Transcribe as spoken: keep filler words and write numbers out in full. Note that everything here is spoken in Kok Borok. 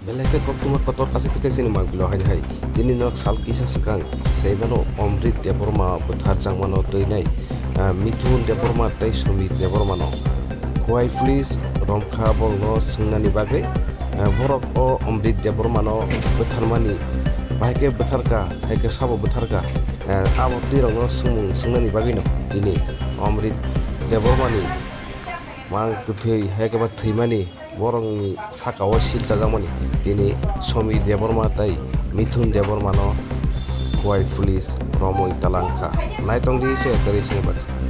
Belai khe koktwma kotor kaisa phikha chini mangpilo haini hai. Tini nok sal kisa swkang Seibano Omrit Debbarma bwtharjakmano twinai, ah, Mithun Debbarma tei Somir Debbarmano Khowai police romkha borokno swngnani bagwi. Ah, borok o Omrit Debbarmano bwtharmani bahai khe bwtharkha, hai khe sabo bwtharkha. Ah, abo twirokno swngmung swngnani bagwino tini Omrit Debbarmani mang kwthwi hai khe ba thwimani borokni saka o sil chajakmani tini Somir Debbarma tei Mithun Debbarmano Khowai police romwi talangkha. Naitongdi chwng kwrwi chwng baksa.